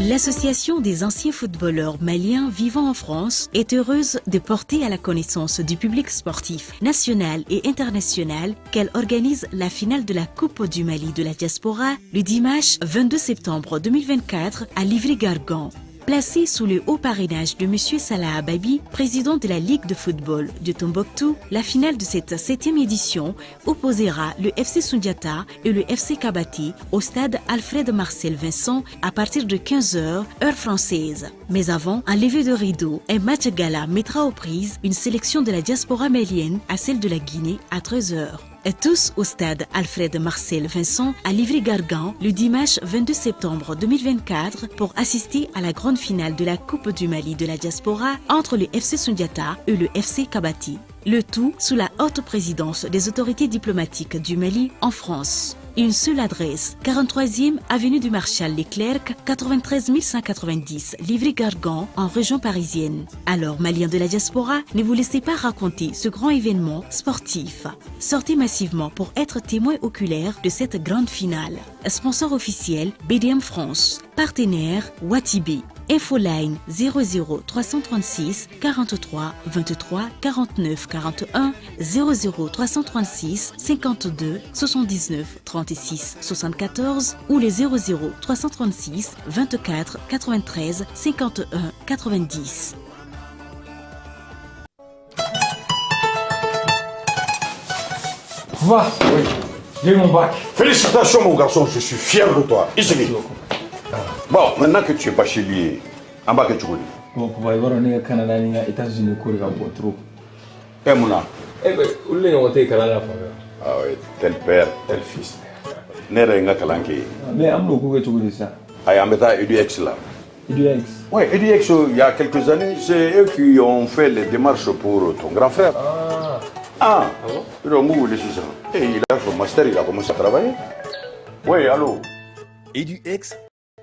L'Association des anciens footballeurs maliens vivant en France est heureuse de porter à la connaissance du public sportif national et international qu'elle organise la finale de la Coupe du Mali de la diaspora le dimanche 22 septembre 2024 à Livry-Gargan. Placée sous le haut parrainage de M. Salah Ababi, président de la Ligue de football de Tombouctou, la finale de cette 7e édition opposera le FC Sundiata et le FC Kabati au stade Alfred Marcel Vincent à partir de 15h, heure française. Mais avant, un lever de rideau, un match gala mettra aux prises une sélection de la diaspora malienne à celle de la Guinée à 13h. Et tous au stade Alfred Marcel Vincent à Livry-Gargan le dimanche 22 septembre 2024 pour assister à la grande finale de la Coupe du Mali de la diaspora entre le FC Sundiata et le FC Kabati. Le tout sous la haute présidence des autorités diplomatiques du Mali en France. Une seule adresse, 43e avenue du Marshal Leclerc, 93 190, Livry-Gargan, en région parisienne. Alors, Maliens de la diaspora, ne vous laissez pas raconter ce grand événement sportif. Sortez massivement pour être témoin oculaire de cette grande finale. Sponsor officiel, BDM France. Partenaire, Watibé. Infoline 00 336 43 23 49 41 00 336 52 79 36 74 ou les 00 336 24 93 51 90. Va, oui, j'ai mon bac. Félicitations mon garçon, je suis fier de toi. Ici. Bon, maintenant que tu es bachelier, en bas que tu connais. Bon, papa, il va au Canada, aux États-Unis, il va trop. Eh, Mouna. Eh ben, où est-ce que tu es Canada? Ah oui, tel père, tel fils. Ne yɛrɛ ye n ka kalan kɛ yen. Mais an b'o ko kɛ cogo di sisan? Ayi, an bɛ taa EduX la. EduX? Oui, EduX, il y a quelques années, c'est eux qui ont fait les démarches pour ton grand frère. Ah. Ah. Ah bon? Donc, vous voulez sisan. Et il a son master, il a commencé à travailler. Oui, allô? EduX,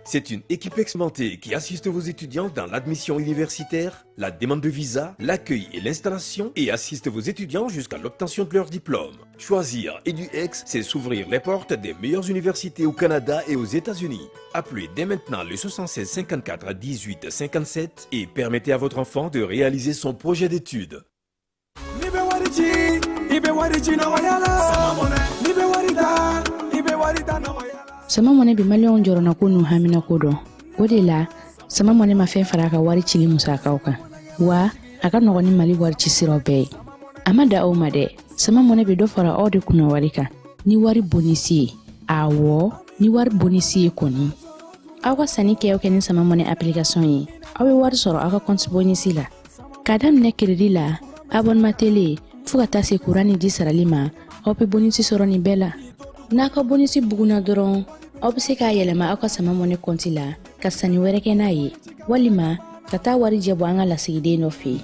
c'est une équipe expérimentée qui assiste vos étudiants dans l'admission universitaire, la demande de visa, l'accueil et l'installation et assiste vos étudiants jusqu'à l'obtention de leur diplôme. Choisir EduX, c'est s'ouvrir les portes des meilleures universités au Canada et aux États-Unis. Appelez dès maintenant le 76 54 18 57 et permettez à votre enfant de réaliser son projet d'études. Sama Mɔnɛ bɛ maliyɛnw jɔrɔnako n'u haminako dɔn. O de la, Sama Mɔnɛ ma fɛn fara a ka wari cili musakaw kan, wa a ka nɔgɔn ni Mali wari ci siraw bɛɛ ye. A ma da aw ma dɛ, Sama Mɔnɛ bɛ dɔ fara aw de kunna wari kan ni wari bonisi ye. Awɔ, ni wari bonisi ye kɔni. Aw ka sanni kɛ o kɛ ni Sama Mɔnɛ application ye, aw bɛ wari sɔrɔ aw ka compte bonisi la. K'a daminɛ crédit la, abonnement télé, fo ka taa se courant ni ji sarali ma, aw bɛ bonisi sɔrɔ nin bɛɛ la. N'a ka bonisi bugunna dɔrɔn, aw bɛ se k'a yɛlɛma aw ka Sama Mɔnɛ kɔnti la ka sanni wɛrɛ kɛ n'a ye, walima ka taa wari jɛ bɔ an ka lasigiden dɔ fɛ yen.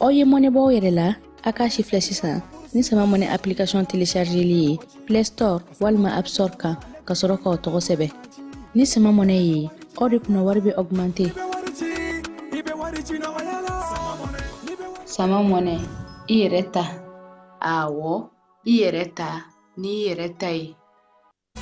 Aw ye mɔnɛ bɔ aw yɛrɛ la, a k'a si filɛ sisan ni Sama Mɔnɛ application téléchargeli ye Play Store walima App Store kan ka sɔrɔ k'aw tɔgɔ sɛbɛn. Ni Sama Mɔnɛ ye, aw de kunna wari bɛ augmenter. Sama Mɔnɛ, i yɛrɛ ta. Awɔ, i yɛrɛ ta n'i yɛrɛ ta ye.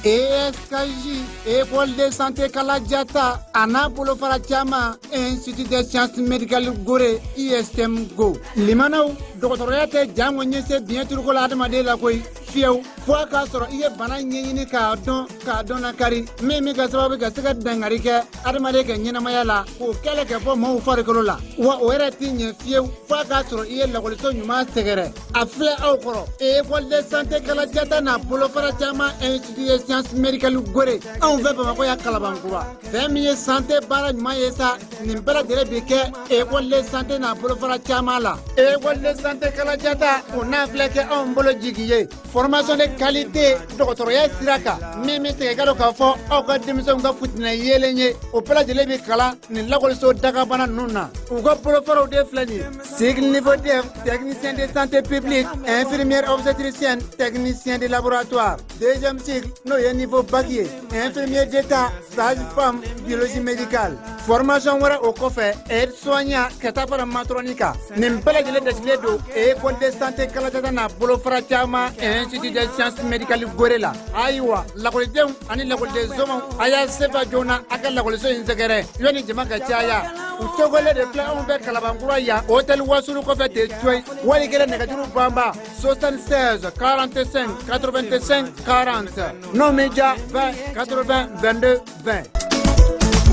ESKJ, École de santé Kaladiata, a n'a bolofara caman, Institut des sciences médicales Gorée, ISM Go. Limanaw, dɔgɔtɔrɔya tɛ jango ɲɛse biɲɛ turuko la adamaden la koyi. Fiyewu, fo a k'a sɔrɔ i ye bana ɲɛɲini k'a dɔn, k'a dɔn lakari, min bɛ kɛ sababu ka se ka dankari kɛ adamaden ka ɲɛnamaya la, k'o kɛlɛ ka bɔ maaw farikolo la. Wa o yɛrɛ tɛ ɲɛ fiyewu, fo a k'a sɔrɔ i ye lakɔliso ɲuman sɛgɛrɛ. A filɛ aw kɔrɔ, École de santé Kaladiata n'a bolofara caman, Institut des sciences médicales Gorée, anw fɛ Bamakɔ yan Kalabankura. Fɛn min ye santé baara ɲuman ye sa, nin bɛɛ lajɛlen bi kɛ école de santé n'a bolofara caman la. École de santé Kaladiata, o n'a filɛ kɛ anw bolo jigi ye. Formation de qualité dɔgɔtɔrɔya sira kan, min bɛ segin ka don k'a fɔ aw ka denmisɛnw ka futinɛ yeelen ye, o bɛɛ lajɛlen bi kalan nin lakɔliso dagabana ninnu na. U ka bolofaraw de filɛ nin ye: cycle niveau DEF, technicien de santé publique, infirmière obstétricienne, technicien de laboratoire. Deuxième cycle, n'o ye niveau bac ye, infirmier d'état, sage-femme, biologie médicale. Formation wɛrɛ o kɔfɛ, aide soignant ka taa fara matron kan. Nin bɛɛ lajɛlen dasigilen don école de santé Kalajata n'a bolofara caman, institut des sciences médicales Gore la. Ayiwa, lakɔlidenw ani lakɔliden somaw, a y'a sefa joona a ka lakɔliso in sɛgɛrɛ yanni jama ka caya. U tɔgɔlen de filɛ anw fɛ Kalabankura yan, hôtel Wasulu kɔfɛ ten coyi. Wali kelen nɛgɛjuru banba 76 45 85 40, n'o m'i diya, 20 80 22 20.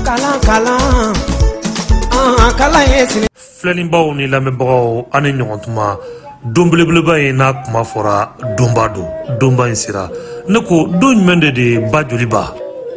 Kalan, kalan, an kalan ye sini. Filɛlibaaw ni lamɛnbagaw, an ni ɲɔgɔn tuma. Don belebeleba in n'a kuma fɔra, donba don. Donba in sera. Ne ko, don jumɛn de ba joliba?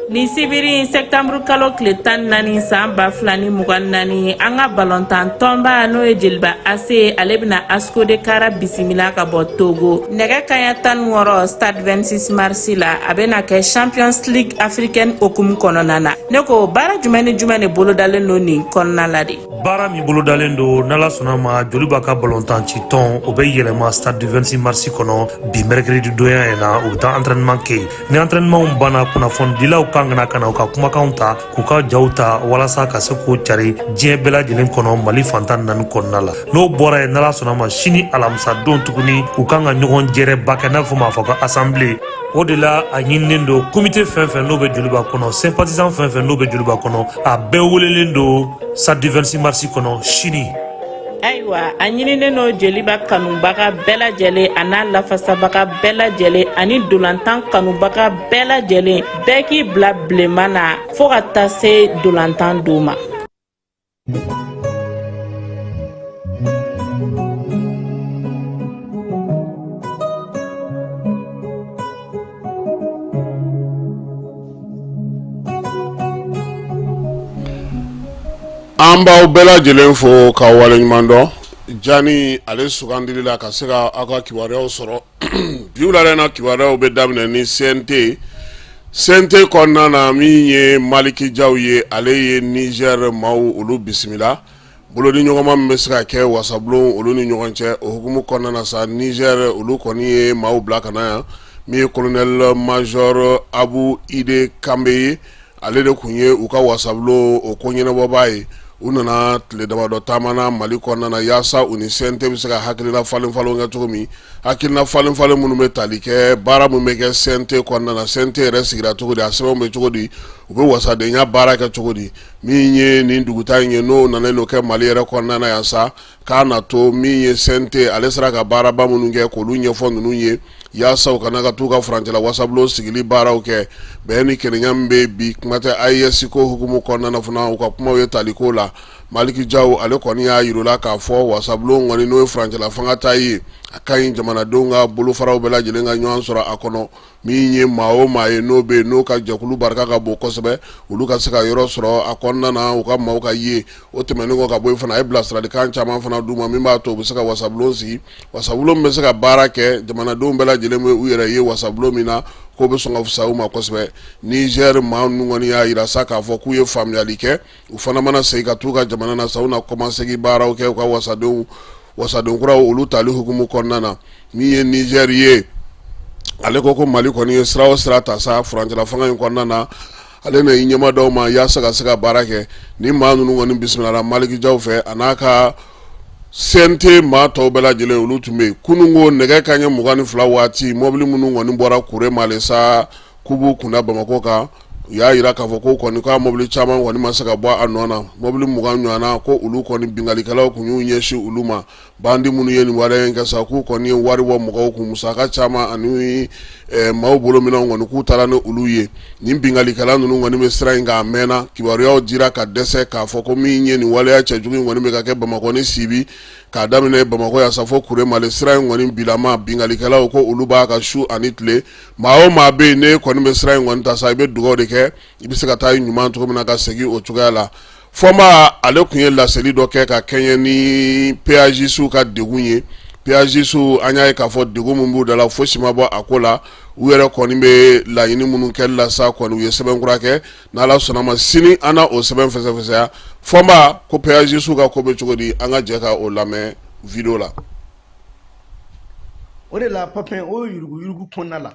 Nin sibiri, sɛtanburu kalo tile 14, san 2024, an ka balontan tɔnba, n'o ye Jeliba AC, ale bɛna ASCO de Kara bisimila ka bɔ Togo, nɛgɛ kaɲa 16, stade 26 mars la. A bɛna kɛ Champions League africaine hokumu kɔnɔna na. Ne ko, baara jumɛn ni jumɛn de bolodalen don nin kɔnɔna la de? Baara min bolodalen don, n'ala sɔnna ma, Joliba ka balontan ci tɔn, o bɛ yɛlɛma stade du 26 mars kɔnɔ bi mercredi donya in na. U bɛ taa entraînement kɛ yen. Ni entraînement banna, kunnafonidilaw kan ka na ka na u ka kumakanw ta, k'u ka jaw ta, walasa ka se k'o cari diɲɛ bɛɛ lajɛlen kɔnɔ, Mali fantan naani kɔnɔna la. N'o bɔra yen, n'ala sɔnna ma, sini alamisa don tuguni, u kan ka ɲɔgɔn jɛrɛba kɛ, n'a bɛ fɔ ma fɔ ko assemblée. O de la, a ɲininen don comité fɛn fɛn n'o bɛ Joliba kɔnɔ, sympathisant fɛn fɛn n'o bɛ Joliba kɔnɔ, a bɛɛ welelen don stade du 26 mars kɔnɔ sini. Ayiwa, a ɲininen no Jeliba kanubaga bɛɛ lajɛlen, a n'a lafasabaga bɛɛ lajɛlen, ani dolantan kanubaga bɛɛ lajɛlen, bɛɛ k'i bila bilenman na fɔɔ ka taa se dolantan don ma. An b'aw bɛɛ lajɛlen fo ka waleɲuman dɔn jani ale sugandili la ka se ka aw ka kibaruyaw sɔrɔ. Bi wulada in na, kibaruyaw bɛ daminɛ ni CNT. CNT kɔnɔna na, min ye Maliki Jaw ye, ale ye Niger maaw olu bisimila. Bolodi ɲɔgɔnma min bɛ se ka kɛ wasabulon olu ni ɲɔgɔn cɛ, o hukumu kɔnɔna na sa, Niger olu kɔni ye maaw bila ka na yan. Min ye colonel major Abu Ide Kanbe ye, ale de tun ye u ka wasabulon o ko ɲɛnabɔbaa ye. U nana tile damadɔ taama na Mali kɔnɔna na, yaasa u ni CNT bɛ se ka hakilina falen falen kɛ cogo min, hakilina falen falen minnu bɛ tali kɛ baara min bɛ kɛ CNT kɔnɔna na, CNT yɛrɛ sigira cogo di, a sɛbɛnw bɛ cogo di, u bɛ wasadenya baara kɛ cogo di. Min ye nin duguta in ye, n'o nana n'o kɛ Mali yɛrɛ kɔnɔna na yan sa, k'a na to min ye CNT ale sera ka baaraba minnu kɛ, k'olu ɲɛfɔ ninnu ye, yaasa u kana ka t'u ka furancɛla wasabulon sigili baaraw kɛ. Bɛn ni kelenya min bɛ bi, kuma tɛ AES ko hukumu kɔnɔna na fana, u ka kumaw ye taliko la. Maliki Jaw ale kɔni y'a yir'u la k'a fɔ wasabulon kɔni, n'o ye furancɛla fanga ta ye, a ka ɲi jamanadenw ka bolofaraw bɛɛ lajɛlen ka ɲɔgɔn sɔrɔ a kɔnɔ. Min ye maa o maa ye n'o bɛ yen, n'o ka jɛkulu barika ka bon kosɛbɛ, olu ka se ka yɔrɔ sɔrɔ a kɔnɔna na, u ka maaw ka ye. O tɛmɛnen kɔ ka bɔ yen fana, a ye bilasiralikan caman fana d'u ma min b'a to u bɛ se ka wasabulon sigi, wasabulon min bɛ se ka baara kɛ, jamanadenw bɛɛ lajɛlen bɛ u yɛrɛ ye wasabulon min na, k'o bɛ sɔn ka fisaya u ma kosɛbɛ. Niger maa ninnu kɔni y'a jira sa k'a fɔ k'u ye faamuyali kɛ. U fana mana segin ka t'u ka jamana na sa, u na kɔmasegin baaraw kɛ u ka wasadenw, wasaden kuraw olu tali hukumu kɔnɔna na. Min ye Niger ye, ale ko ko Mali kɔni ye sira o sira ta sa furancɛla fanga in kɔnɔna na, ale na i ɲɛma d'aw ma yaasa ka se ka baara kɛ. Ni maa ninnu kɔni bisimilala Maliki Jaw fɛ, a n'a ka CNT maa tɔw bɛɛ lajɛlen, olu tun bɛ yen kununko nɛgɛ kanɲɛ 22 waati. Mɔbili minnu kɔni bɔra Kuremale sa k'u b'u kunda Bamakɔ kan, u y'a jira k'a fɔ ko kɔni k'a mɔbili caman kɔni ma se ka bɔ a nɔ na. Mɔbili 20 ɲɔgɔnna ko olu kɔni binkalikɛlaw tun y'u ɲɛsin olu ma. Bandi minnu ye nin waleya in kɛ sa, k'u kɔni ye wari bɔ mɔgɔw kun, musaka caman ani maaw bolominɛnw kɔni, k'u taara ni olu ye. Nin binkalikɛla ninnu kɔni bɛ sira in kan a mɛnna. Kibaruyaw dira ka dɛsɛ k'a fɔ ko min ye nin waleya cɛjugu in kɔni bɛ ka kɛ Bamakɔ ni Sibi, k'a daminɛ Bamakɔ yan sa fo Kuremale, sira in kɔni bilama, binkalikɛlaw ko olu b'a kan su ani tile. Maa o maa bɛ yen, n'e kɔni bɛ sira in kɔni ta sa, i bɛ dugawu de kɛ i bɛ se ka taa i ɲuman cogo min na ka segin o cogoya la. Fɔnba ale tun ye laseli dɔ kɛ ka kɛɲɛ ni péagiste ka degun ye. Péagiste, an y'a ye k'a fɔ degun min b'u da la, fosi ma bɔ a ko la. U yɛrɛ kɔni bɛ laɲini minnu kɛli la sa kɔni, u ye sɛbɛn kura kɛ. N'Ala sɔnna ma, sini an na o sɛbɛn fɛsɛfɛsɛya. Fɔnba ko péagiste ka ko bɛ cogo di? An ka jɛ ka o lamɛn vidéo la. O de la, Papin, o yuruguyurugu kɔnɔna la,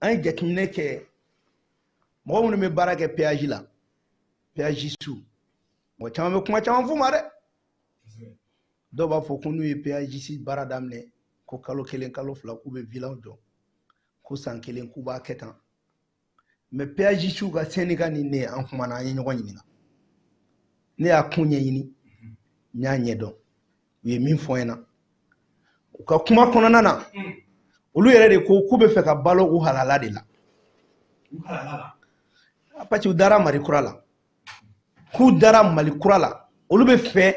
an ye jateminɛ kɛ, mɔgɔ minnu bɛ baara kɛ péage la. Péagiste mɔgɔ caman bɛ kuma caman f'u ma dɛ. Dɔw b'a fɔ ko n'u ye péagiste baara daminɛ ko kalo 1 kalo 2 k'u bɛ villaw jɔ, ko san 1 k'u b'a kɛ tan. Mais péagiste ka syndicat ni ne an kumana, an ye ɲɔgɔn ɲininka. Ne y'a kun ɲɛɲini, n y'a ɲɛdɔn. U ye min fɔ n ɲɛna u ka kuma kɔnɔna na, olu yɛrɛ de ko k'u bɛ fɛ ka balo u halala de la. Parce que u dara Mali kura la, k'u dara Mali kura la, olu bɛ fɛ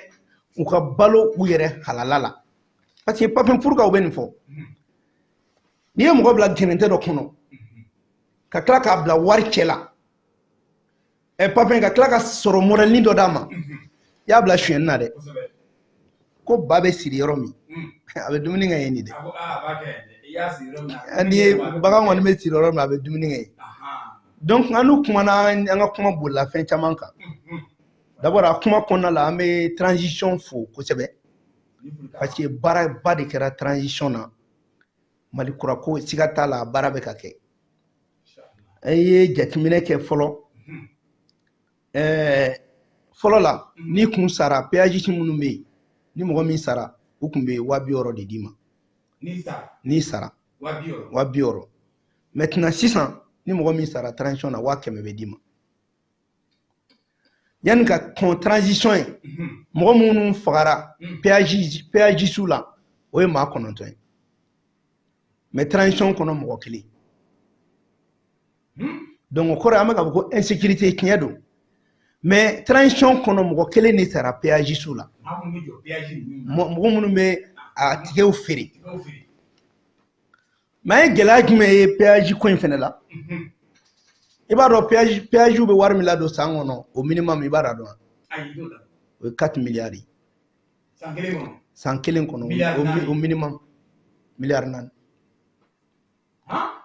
u ka balo u yɛrɛ halala la. Parce que Papin, pourquoi u bɛ nin fɔ? N'i ye mɔgɔ bila gɛnɛntɛ dɔ kɔnɔ ka tila k'a bila wari cɛ la, ɛ Papin, ka tila ka sɔrɔ mɔrɛlinin dɔ d'a ma, i y'a bila sonyɛni na dɛ. Ko ba bɛ siri yɔrɔ min, a bɛ dumuni kɛ yen nin dɛ. N'i ye bagan kɔni bɛ siri yɔrɔ min, a bɛ dumuni kɛ yen. Donc an n'u kumana, an ka kuma bolila fɛn caman kan. D'abord a kuma kɔnɔna la, an bɛ transition fo kosɛbɛ, parce que baaraba de kɛra transition na. Mali kura ko siga t'a la, baara bɛ ka kɛ. An ye jateminɛ kɛ fɔlɔ. Fɔlɔ la, n'i kun sara, péagiste minnu bɛ yen, ni mɔgɔ min sara, u kun bɛ 60 000 de d'i ma. N'i sara, 60 000. Maintenant sisan, ni mɔgɔ min sara transition na, 100 000 bɛ d'i ma. Yanni ka kɔn transition ye, mɔgɔ minnu fagara péagiste la, o ye maa 9 ye. Mais transition kɔnɔ, mɔgɔ 1. Donc o kɔrɔ ye an bɛ k'a fɔ ko insécurité tiɲɛ don, mais transition kɔnɔ, mɔgɔ 1 de sara péagiste la, mɔgɔ minnu bɛ a tigɛw feere. Mais an ye gɛlɛya jumɛn ye péage ko in fɛnɛ la? I b'a dɔn péage bɛ wari min ladon san kɔnɔ au minimum, i b'a dɔn wa? O ye 4 milliards ye san kelen kɔnɔ, au minimum miliyari 4.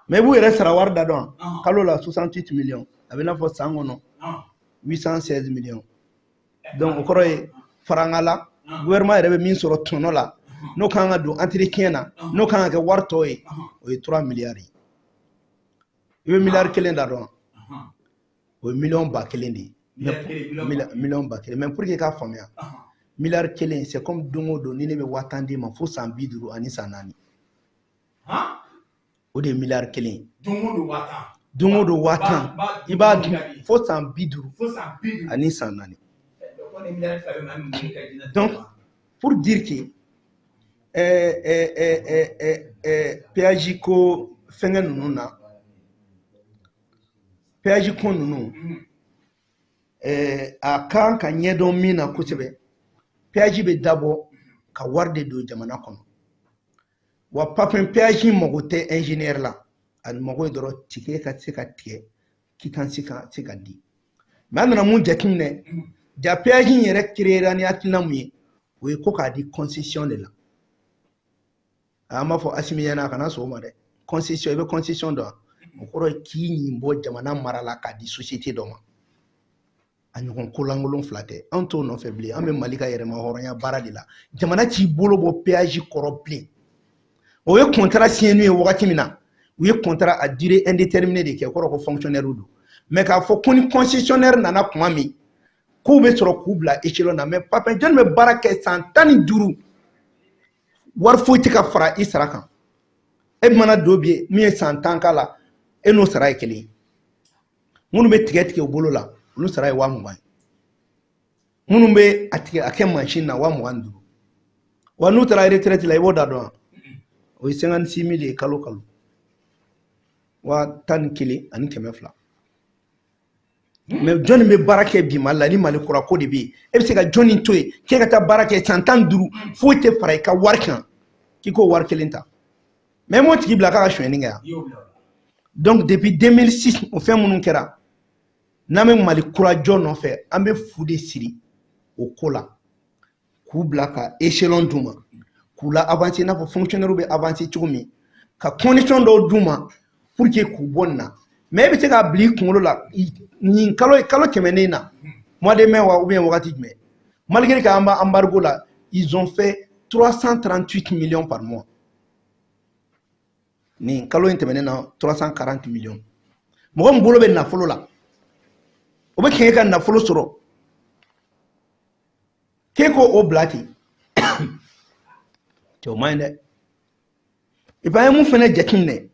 Mais i b'u yɛrɛ sara wari da dɔn kalo la, 68 millions, a bɛ n'a fɔ san kɔnɔ 816 millions. Donc o kɔrɔ ye faranga la, gouvernement yɛrɛ bɛ min sɔrɔ tɔnɔ la, n'o kan ka don entretien na, n'o kan ka kɛ wari tɔ ye, o ye 3 milliards ye. I bɛ miliyari 1 da dɔn, o ye miliyɔn 1000 de ye, miliyɔn 1000. Mais pour que i k'a faamuya, miliyari 1, c'est comme don o don ni ne bɛ 10 000 d'i ma fo san 50 ani san 4, o de ye miliyari 1 ye. Don o don 10 000, i b'a dun fo san 50 ani san 4. Donc pour dire que péage ko fɛngɛ ninnu na, péage ko ninnu, a kan ka ɲɛdɔn min na kosɛbɛ, péage bɛ dabɔ ka wari de don jamana kɔnɔ. Wa Papin, péage mago tɛ ingénieur la, a mago ye dɔrɔn ticket ka se ka tigɛ, quittance ka se ka di. Mais an nana mun jateminɛ? Ja péage in yɛrɛ créera ni hakilina mun ye? O ye ko k'a di concession de la. An b'a fɔ Asimi ɲɛna, a kana sɔn o ma dɛ. Concession, i bɛ concession dɔn? O kɔrɔ ye k'i ɲin bɔ jamana mara la k'a di société dɔ ma. A ɲɔgɔn kolankolon fila tɛ, an t'o nɔfɛ bilen. An bɛ Mali ka yɛrɛma hɔrɔnya baara de la. Jamana t'i bolo bɔ péage kɔrɔ bilen. O ye contrat signé n'u ye wagati min na, u ye contrat à durée indéterminée de kɛ, o kɔrɔ ko fonctionnaire don. Mais k'a fɔ ko ni concessionnaire nana tuma min, k'u bɛ sɔrɔ k'u bila échelon na. Mais Papin, jɔnni bɛ baara kɛ san 15, wari foyi tɛ ka fara i sara kan? E mana don bi, min ye san 10 k'a la, e n'o sara ye kelen ye. Minnu bɛ tigɛ tigɛ u bolo la, olu sara ye 20 000 ye. Minnu bɛ a tigɛ a kɛ mansin na, 25 000. Wa n'u taara retraite la, i b'o da dɔn wa? O ye 56 000 ye kalo kalo, 11 200. Mais jɔnni bɛ baara kɛ bi Mali la ni Mali kura ko de bɛ yen? E bɛ se ka jɔnni to yen k'e ka taa baara kɛ san 15, foyi tɛ fara i ka wari kan, k'i k'o wari kelen ta? Mais e m'o tigi bila k'a ka sonyɛni kɛ yan. Donc depuis 2006, o fɛn minnu kɛra, n'an bɛ Mali kura jɔ nɔfɛ, an bɛ fu de siri o ko la, k'u bila ka échelon d'u ma, k'u la avancer i n'a fɔ fonctionnaire bɛ avancer cogo min, ka condition dɔw d'u ma pour que k'u bɔ nin na. Mais e bɛ se k'a bila i kunkolo la, nin kalo kalo tɛmɛnen na, mois de mai wa, ou bien wagati jumɛn, malgré qu'an b'a embargo la, ils ont fait 338 millions par mois. Nin kalo in tɛmɛnen na, 340 millions. Mɔgɔ min bolo bɛ nafolo la, O bɛ k'e ka nafolo sɔrɔ, k'e ko o bila ten, cɛ, o man ɲi dɛ. Et puis an ye mun fɛnɛ jateminɛ,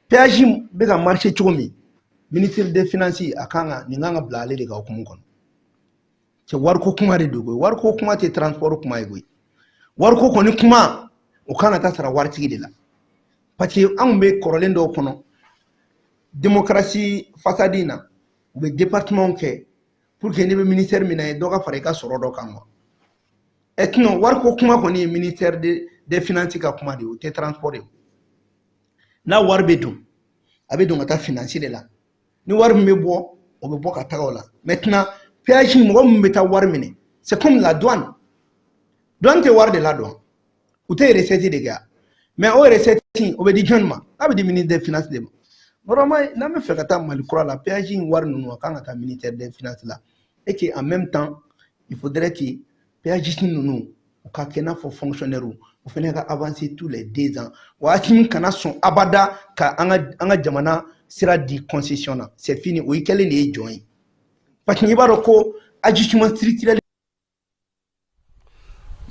péage bɛ ka marcher cogo min, ministre des Finances, a kan ka nin kan ka bila ale de ka hukumu kɔnɔ. Cɛ, wariko kuma de don koyi. Wariko kuma tɛ transport kuma ye koyi. Wariko kɔni kuma, o kan ka taa sara waritigi de la, parce que anw bɛ kɔrɔlen dɔw kɔnɔ, démocratie façade in na, u bɛ département kɛ pour que n'i bɛ ministère min na ye, dɔ ka fara i ka sɔrɔ dɔ kan quoi. Ɛ, sinon wariko kuma kɔni ye ministère des Finances ka kuma de ye, o tɛ transport ye. N'a wari bɛ don, a bɛ don ka taa finance de la. Ni wari min bɛ bɔ, o bɛ bɔ ka taga o la. Maintenant, péage, mɔgɔ min bɛ taa wari minɛ, c'est comme la douane. Douane tɛ wari de ladon, u tɛ recette de kɛ? Mais o recette, o bɛ di jɔn ma? A bɛ di ministre des Finances de ma. Normalement, n'an bɛ fɛ ka taa Mali kura la, péage in wari ninnu, a kan ka taa ministère des Finances la. Et que en même temps, il faudrait que péage ninnu, u ka kɛ i n'a fɔ fonctionnaire, o fana ka avancer tous les 2 ans. Waati min kana sɔn abada ka an ka jamana sira di concession na, c'est fini. O ye kɛlen de ye jɔn ye, parce que i b'a dɔn ko ajustement structurel.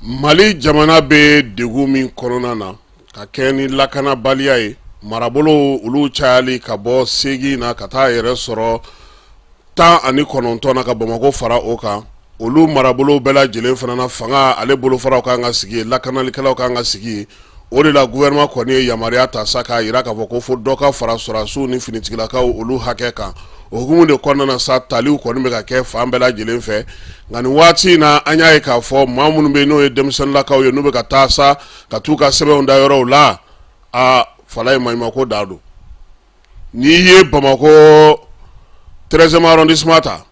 Mali jamana bɛ degun min kɔnɔna na, ka kɛ ni lakanabaliya ye, marabolo olu cayali ka bɔ 8 na ka taa yɛrɛ sɔrɔ 19 na, ka Bamakɔ fara o kan, olu marabolo bɛɛ lajɛlen fana na, fanga ale bolofaraw kan ka sigi, lakanalikɛlaw kan ka sigi. O de la, gouvernement kɔni ye yamaruya ta sa, k'a jira k'a fɔ ko fo dɔ ka fara sɔrɔdasiw ni finitigilakaw olu hakɛ kan. O hukumu de kɔnɔna na sa, taliw kɔni bɛ ka kɛ fan bɛɛ lajɛlen fɛ. Nka nin waati in na, an y'a ye k'a fɔ maa minnu bɛ yen, n'o ye denmisɛnninlakaw ye, n'u bɛ ka taa sa ka t'u ka sɛbɛnw da yɔrɔw la, aa, fala ye maɲumanko da don. N'i ye Bamakɔ 13e arrondissement ta,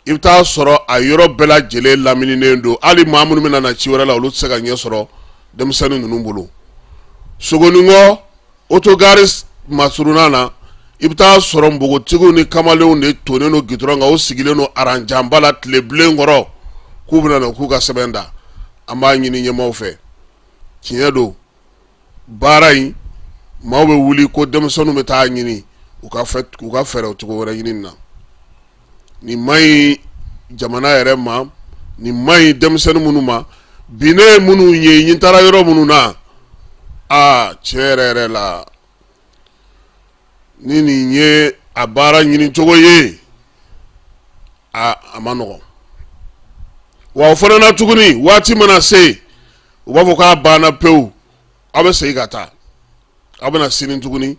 i bɛ taa sɔrɔ a yɔrɔ bɛɛ lajɛlen lamininen don. Hali maa minnu bɛna na ci wɛrɛ la, olu tɛ se ka ɲɛ sɔrɔ denmisɛnnin ninnu bolo. Sogonikɔ autogare masurunna na, i bɛ taa sɔrɔ npogotigiw ni kamalenw de tonnen don gidɔrɔn kan, o sigilen don aranjanba la tile bilen kɔrɔ, k'u bɛna na k'u ka sɛbɛn da. An b'a ɲini ɲɛmaaw fɛ, tiɲɛ don, baara in, maaw bɛ wuli ko denmisɛnninw bɛ taa ɲini, u ka fɛɛrɛ cogo wɛrɛ ɲini na. Nin man ɲi jamana yɛrɛ ma, nin man ɲi denmisɛnnin minnu ma. Bi, ne ye minnu ye, n taara yɔrɔ minnu na, aa, tiɲɛ yɛrɛ yɛrɛ la, ni nin ye a baara ɲini cogo ye, a a ma nɔgɔn. Wa o fana na tuguni, waati mana se, u b'a fɔ k'a banna pewu, aw bɛ segin ka taa, aw bɛna sini tuguni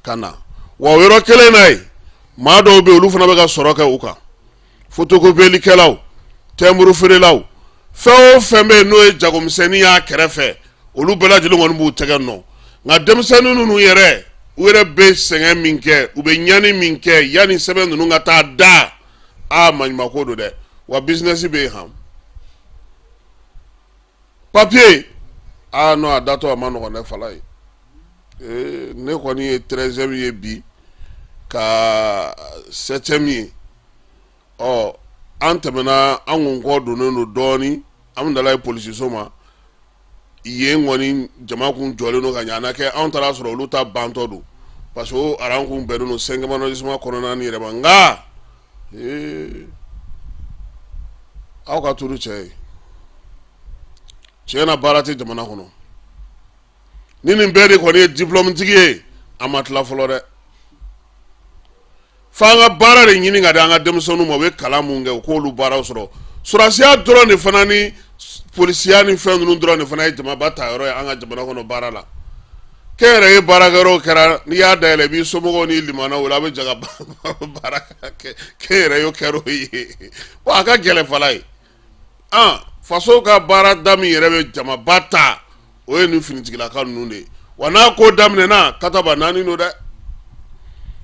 ka na. Wa o yɔrɔ kelen na yen, maa dɔw bɛ yen, olu fana bɛ ka sɔrɔ kɛ u kan: fotokopiyelikɛlaw, tɛnburu feerelaw, fɛn o fɛn bɛ yen n'o ye jagomisɛnnin y'a kɛrɛfɛ, olu bɛɛ lajɛlen kɔni b'u tɛgɛ nɔ. Nka denmisɛnnin ninnu yɛrɛ, u yɛrɛ bɛ sɛgɛn min kɛ, u bɛ ɲani min kɛ yanni sɛbɛn ninnu ka taa da, aa, maɲumanko don dɛ. Wa business bɛ yen han, papier, aa non, a datɔ a ma nɔgɔn dɛ, fala ye. Ee, ne kɔni ye 13e ye bi ka 7e ye. Ɔ, an tɛmɛna, an kun kɔ donnen don dɔɔnin, an bɛ nana ye polisiso ma yen kɔni, jama kun jɔlen don ka ɲɛ. A na kɛ anw taara sɔrɔ olu ta bantɔ don, parce que o aran kun bɛnnen don 5e arrondissement kɔnɔna ni yɛrɛ ma. Nka ee, aw ka turu cɛ ye, tiɲɛ na, baara tɛ jamana kɔnɔ. Ni nin bɛɛ de kɔni ye diplôme tigi ye, a ma tila fɔlɔ dɛ. F'an ka baara de ɲini ka di an ka denmisɛnninw ma. U bɛ kalan mun kɛ, u k'olu baaraw sɔrɔ. Sɔrɔdasiya dɔrɔn de fana ni polisiya ni fɛn ninnu dɔrɔn de fana ye jamaba ta yɔrɔ ye an ka jamana kɔnɔ baara la. Kɛnyɛrɛye baarakɛyɔrɔw kɛra, n'i y'a dayɛlɛ, i b'i somɔgɔw n'i limanaw wele, a bɛ jɛ ka baara kɛ. Kɛnyɛrɛye kɛra o ye. Bon, a ka gɛlɛn fala ye. An faso ka baarada min yɛrɛ bɛ jamaba ta, o ye nin finitigilaka ninnu de ye. Wa n'a ko daminɛna, kataba naani don dɛ.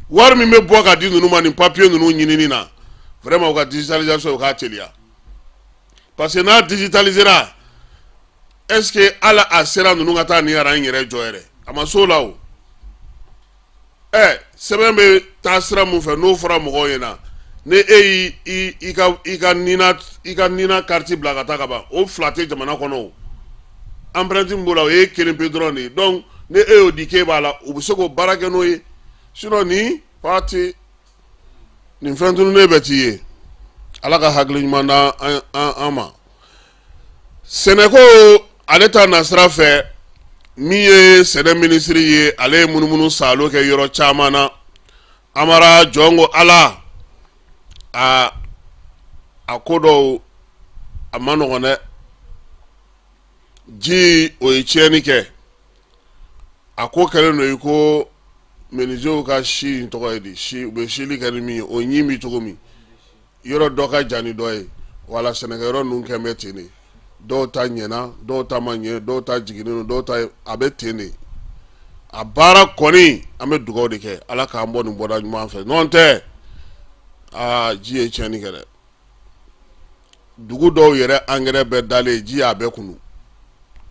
Wari min bɛ bɔ ka di ninnu ma nin papiye ninnu ɲinini na, vraiment, u ka digitalisation, u k'a teliya, parce que n'a digitalisera, est ce que ala a sera ninnu ka taa nin aran yɛrɛ jɔ yɛrɛ? A ma s'o la o. Ɛ, sɛbɛn bɛ taa sira mun fɛ, n'o fɔra mɔgɔw ɲɛna, ni e y'i i ka NINA carte bila ka taa ka ban, o fila tɛ jamana kɔnɔ. O empreinte min b'o la, o ye kelen pe dɔrɔn de ye. Donc ni e y'o di k'e b'a la, u bɛ se k'o baara kɛ n'o ye. Sinon ni parti nin fɛn tununnen bɛ t'i ye. Ala ka hakili ɲuman d'an ma. Sɛnɛko ale ta nasira fɛ, min ye sɛnɛ minisiri ye, ale ye munumunu saalo kɛ yɔrɔ caman na. Amara jɔn ko Ala, aa, a ko dɔw a ma nɔgɔn dɛ. Ji o ye tiɲɛni kɛ. A ko kɛlen don i ko menuisiers ka si in tɔgɔ ye di, si u bɛ sili kɛ ni min ye, o ɲin bɛ cogo min, yɔrɔ dɔ ka jan ni dɔ ye. Wala sɛnɛkɛyɔrɔ ninnu kɛn bɛ ten de, dɔw ta ɲɛna, dɔw ta ma ɲɛ, dɔw ta jiginnen don, dɔw ta a bɛ ten de. A baara kɔni, an bɛ dugawu de kɛ, Ala k'an bɔ nin bɔda ɲuman fɛ. N'o tɛ, aa, ji ye tiɲɛni kɛ dɛ. Dugu dɔw yɛrɛ angɛrɛ bɛɛ dalen, ji y'a bɛɛ kunu,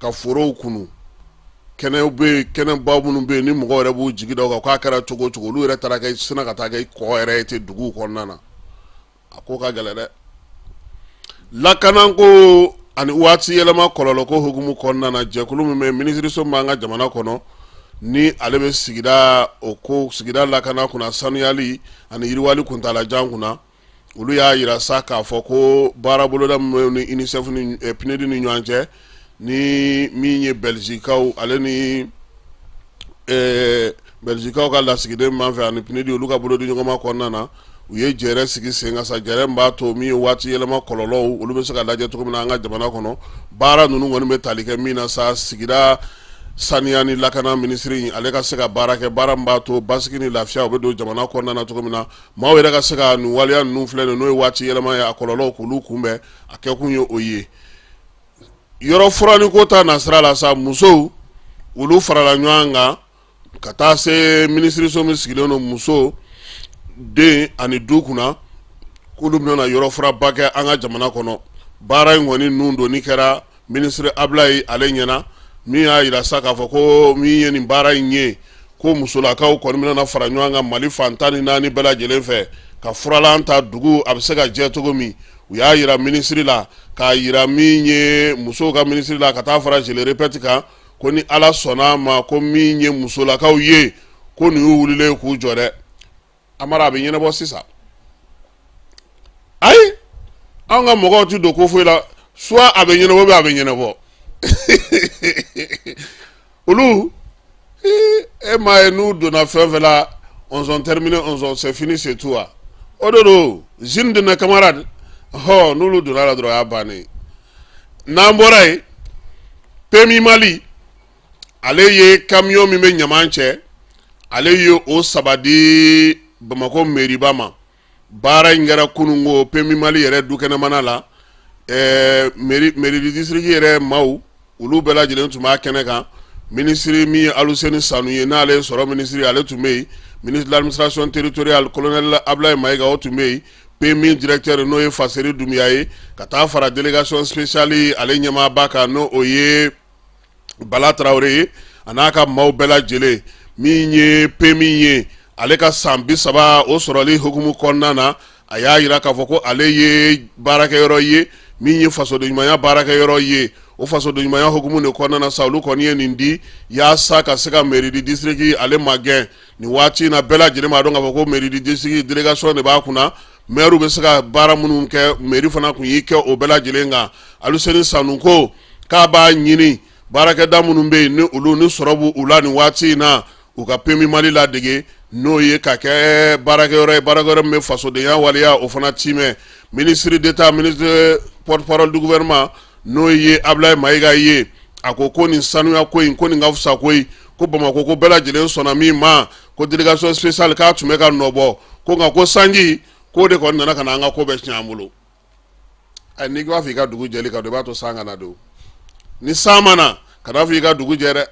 ka forow kunu. Kɛnɛw bɛ yen, kɛnɛba minnu bɛ yen ni mɔgɔw yɛrɛ b'u jigi da o kan k'a kɛra cogo o cogo, olu yɛrɛ taara kɛ sina ka taa kɛ kɔ yɛrɛ ye ten duguw kɔnɔna na. A ko ka gɛlɛn dɛ. Lakanako ani waati yɛlɛma kɔlɔlɔko hukumu kɔnɔna na, jɛkulu min bɛ minisiriso min b'an ka jamana kɔnɔ ni ale bɛ sigida o ko sigida lakana kunna, sanuyali ani yiriwali kuntaalajan kunna, olu y'a yira sa k'a fɔ ko baara boloda min bɛ ni UNICEF ni PNUD ni ɲɔgɔn cɛ, ni min ye Bɛlizikaw ale ni Bɛlizikaw ka lasigiden b'an fɛ ani PNUD, olu ka bolodi ɲɔgɔnma kɔnɔna na, u ye jɛrɛ sigi sen kan sa, jɛrɛ min b'a to min ye waati yɛlɛma kɔlɔlɔw olu bɛ se ka lajɛ cogo min na an ka jamana kɔnɔ. Baara ninnu kɔni bɛ tali kɛ min na sa, sigida saniya ni lakana minisiri ale ka se ka baara kɛ, baara min b'a to basigi ni lafiya o bɛ don jamana kɔnɔna na cogo min na, maaw yɛrɛ ka se ka nin waleya ninnu filɛ nin, n'o ye waati yɛlɛma ye, a kɔlɔlɔw k'olu kunbɛn. A kɛkun ye o ye. Yɔrɔ furanni ko ta nasira la sa, musow olu farala ɲɔgɔn kan ka taa se minisiriso min sigilen don muso, den ani du kunna, k'olu bɛna yɔrɔ furaba kɛ an ka jamana kɔnɔ. Baara in kɔni nun donni kɛra minisiri Abulayi ale ɲɛna, min y'a yira sa k'a fɔ ko min ye nin baara in ye, ko musolakaw kɔni bɛna fara ɲɔgɔn kan Mali fan 14 bɛɛ lajɛlen fɛ ka furalan ta dugu a bɛ se ka jɛ cogo min. U y'a yira minisiri la, k'a yira min ye musow ka minisiri la, ka taa fara je le répète kan, ko ni Ala sɔnna a ma, ko min ye musolakaw ye, ko nin y'u wulilen k'u jɔ dɛ. Amara, a bɛ ɲɛnabɔ sisan. Ayi, anw ka mɔgɔw tɛ don ko foyi la, soit a bɛ ɲɛnabɔ bɛ a bɛ ɲɛnabɔ. Olu e m'a ye, n'u donna fɛn fɛn la, on sont terminé, on sont c'est fini, c'est tout. Wa o de don, zine de nos camarades hɔ, n'olu donna la dɔrɔn, o y'a bannen. N'an bɔra yen, PMU Mali ale ye camion min bɛ ɲaman cɛ, ale ye o saba di Bamakɔ meriba ma. Baara in kɛra kununko PMU Mali yɛrɛ dukɛnɛmana la. Mairie du district yɛrɛ maaw, olu bɛɛ lajɛlen tun b'a kɛnɛ kan. Minisiri min ye Aluseni Sanu ye, n'ale ye sɔrɔ minisiri, ale tun bɛ yen. Ministre de l'administration territoriale, colonel Abulayi Mayiga, o tun bɛ yen. PMU directeur, n'o ye Faseri Dunbiya ye, ka taa fara délégation spéciale ale ɲɛmaaba kan, n'o o ye Bala Tarawele ye, a n'a ka maaw bɛɛ lajɛlen. Min ye PMU ye, ale ka san 30 o sɔrɔli hukumu kɔnɔna na, a y'a yira k'a fɔ ko ale ye baarakɛyɔrɔ ye min ye fasodenɲumanya baarakɛyɔrɔ ye. O fasodenɲumanya hukumu de kɔnɔna na sa, olu kɔni ye nin di yaasa ka se ka mairie du district ale magɛn. Nin waati in na, bɛɛ lajɛlen b'a dɔn k'a fɔ ko mairie du district délégation de b'a kunna. Maire bɛ se ka baara minnu kɛ, mairie fana tun y'i kɛ o bɛɛ lajɛlen kan. Aluseni Sanu ko k'a b'a ɲini baarakɛda minnu bɛ yen, ni olu ni sɔrɔ b'u la nin waati in na, u ka PMU Mali ladege, n'o ye ka kɛ baarakɛyɔrɔ ye, baarakɛyɔrɔ min bɛ fasodenya waleya o fana timɛ. Ministre d'État, ministre porte-parole du gouvernement, n'o ye Abulayi Mayiga ye, a ko ko nin sanuya ko in, ko nin ka fisa koyi, ko Bamakɔ ko bɛɛ lajɛlen sɔnna min ma, ko délégation spéciale k'a tun bɛ ka nɔ bɔ ko, nka ko sanji k'o de kɔni nana ka na an ka ko bɛɛ tiɲɛ an bolo. N'i b'a fɛ i ka dugu jɛli ka don, i b'a to san ka na don. Ni san ma na, kana fɔ i ka dugu jɛ dɛ.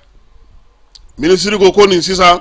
Minisiri ko ko nin sisan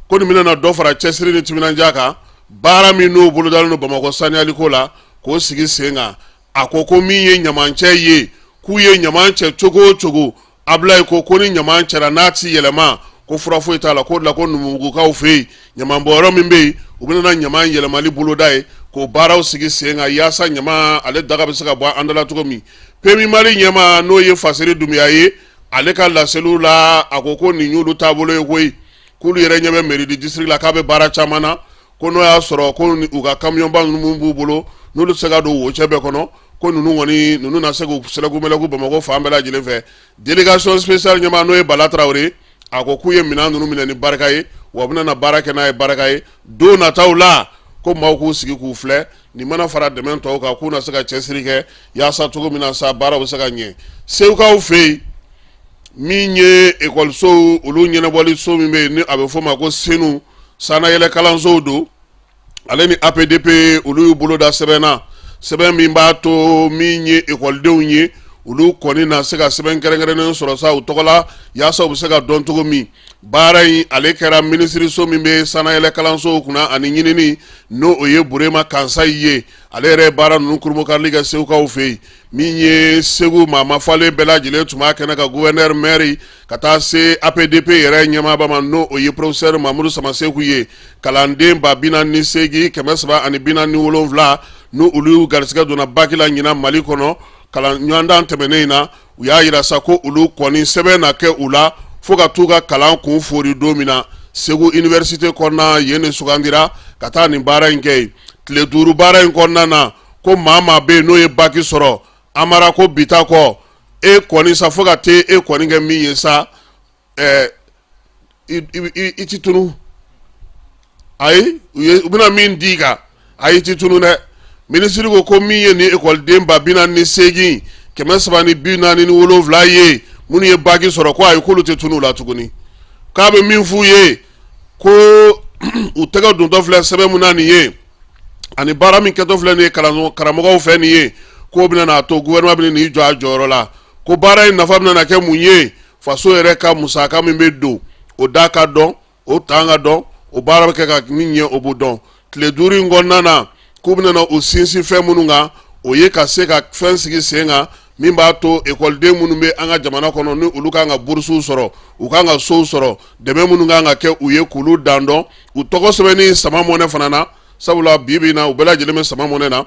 ko nin bɛna dɔ fara cɛsiri ni timinandiya kan, baara min n'o bolodalen don Bamakɔ saniyaliko la, k'o sigi sen kan. A ko ko min ye ɲamancɛ ye, k'u ye ɲaman cɛ cogo o cogo, Abulayi ko ko ni ɲaman cɛra n'a ti yɛlɛma, ko fura foyi t'a la. K'o de la ko Numubugukaw fɛ yen, ɲamanbɔnyɔrɔ min bɛ yen, u bɛna ɲaman yɛlɛmali boloda ye, k'o baaraw sigi sen kan yaasa ɲaman ale daga bɛ se ka bɔ an da la cogo min. PMU Mali ɲɛmaa, n'o ye Faseri Dunbiya ye, ale ka laseliw la, a ko ko nin y'olu taabolo ye koyi, k'olu yɛrɛ ɲɛ bɛ mairie du district la k'a bɛ baara caman na. Ko n'o y'a sɔrɔ ko u ka kamiyɔnba ninnu b'u bolo, n'olu tɛ se ka don wocɛ bɛɛ kɔnɔ, ko ninnu kɔni ninnu na se k'u sɛlɛku mɛlɛku Bamakɔ fan bɛɛ lajɛlen fɛ. Délégation spéciale ɲɛmaa, n'o ye Bala Tarawele, a ko k'u ye minɛn ninnu minɛ ni barika ye, wa u bɛna na baara kɛ n'a ye barika ye don nataw la. Ko maaw k'u sigi k'u filɛ, nin mana fara dɛmɛ tɔw kan, k'u na se ka cɛsiri kɛ yaasa cogo min na sa baaraw bɛ se ka ɲɛ Segukaw fɛ yen. Min ye ekɔlisow olu ɲɛnabɔli so min bɛ yen, ni a bɛ f'o ma ko CENOU, sannayɛlɛ kalansow don, ale ni APDP, olu y'u bolo da sɛbɛn na, sɛbɛn min b'a to min ye ekɔlidenw ye, olu kɔni na se ka sɛbɛn kɛrɛnkɛrɛnnen sɔrɔ sa u tɔgɔ la, yaasa u bɛ se ka dɔn cogo min. Baara in ale kɛra minisiriso min bɛ sannayɛlɛ kalansow kunna ani ɲinini, n'o o ye Burema Kansayi ye, ale yɛrɛ ye baara ninnu kurunbonkarili kɛ Segukaw fɛ yen. Min ye Segu maa mafalen bɛɛ lajɛlen tun b'a kɛnɛ kan, gouverneur, maire, ka taa se APDP yɛrɛ ɲɛmaaba ma, n'o o ye professeur Mamudu Samaseku ye. Kalanden 48,347, n'o olu garisɛgɛ donna baki la ɲinan Mali kɔnɔ kalan ɲɔgɔndan tɛmɛnen in na, u y'a yira sa ko olu kɔni sɛbɛn na kɛ u la fo ka t'u ka kalan kun fori don min na. Segu université kɔnɔna yen de sugandira ka taa nin baara in kɛ yen. Tile 5 baara in kɔnɔna na, ko maa maa bɛ yen n'o ye baki sɔrɔ, Amara ko bi ta kɔ e kɔni sa, fo ka te e kɔni kɛ min ye sa, ɛɛ i ti tunu. Ayi, u bɛna min d'i kan, ayi, i ti tunu dɛ. Minisiri ko ko min ye nin ekɔliden 48,347 ye minnu ye baki sɔrɔ, ko ayi, k'olu tɛ tunu u la tuguni. K'a bɛ min f'u ye, ko u tɛgɛ dontɔ filɛ sɛbɛn min na nin ye, ani baara min kɛtɔ filɛ nin ye karamɔgɔw fɛ nin ye, k'o bɛna n'a to gouvernement bɛna n'i jɔ a jɔyɔrɔ la. Ko baara in nafa bɛna kɛ mun ye? Faso yɛrɛ ka musaka min bɛ don, o da ka dɔn, o tan ka dɔn, o baara bɛ kɛ ka min ɲɛ, o b'o dɔn. Tile 5 in kɔnɔna na, k'u bɛna u sinsin fɛn minnu kan, o ye ka se ka fɛn sigi sen kan min b'a to ekɔliden minnu bɛ an ka jamana kɔnɔ, ni olu kan ka burusuw sɔrɔ, u kan ka sow sɔrɔ, dɛmɛ minnu kan ka kɛ u ye, k'olu dan dɔn, u tɔgɔ sɛbɛnni sama mɔnɛ fana na. Sabula bi bi in na, u bɛɛ lajɛlen bɛ sama mɔnɛ na.